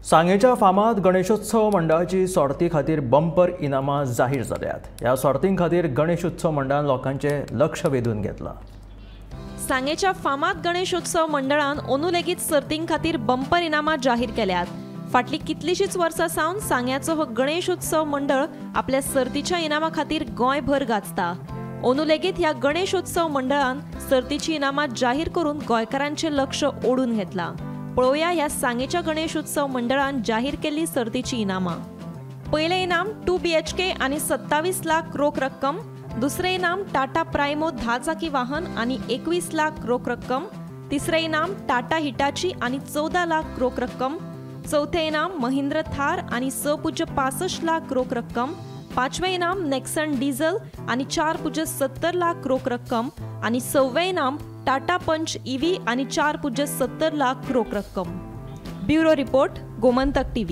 सांगेच्या फामाद गणेशोत्सव मंडळाची सोर्ती खातीर बंपर इनामां जाहीर जाल्यात. ह्या सोर्तीं खातीर गणेशोत्सव मंडळान लोकांचे लक्ष वेधून घेतलां. सांगेच्या फामाद गणेशोत्सव मंडळान अंदू लेगीत सर्तीं खातीर बंपर इनामां जाहीर केल्यात. फाटलीं कितलींशींच वर्सां सावन सांग्याचो हो गणेशोत्सव मंडळ आपल्या सर्तीच्या इनामां खातीर गोंयभर गाजता. अंदू लेगीत ह्या गणेशोत्सव मंडळान सर्तीचीं इनामां जाहीर करून गोंयकारांचें लक्ष ओडून घेतलां. पळोवया ह्या सांगेच्या गणेशोत्सव मंडळान जाहीर केल्ली सर्तीचीं इनामां. पयलें इनाम 2 BHK आनी 27 लाख रोख रक्कम. दुसरें इनाम टाटा प्रायमो 10 चाकी वाहन आनी 21 लाख रोख रक्कम. तिसरें इनाम टाटा हिटाची आनी 14 लाख रोख रक्कम. चौथें इनाम महिंद्र थार आनी 6.65 लाख रोख रक्कम. पांचवें इनाम नेक्सन डिझल आनी 4.70 लाख रोख रक्कम. आनी सव्वें इनाम टाटा पंच EV आनी 4.70 लाख रोख रक्कम. Bureau report, Gomantak TV.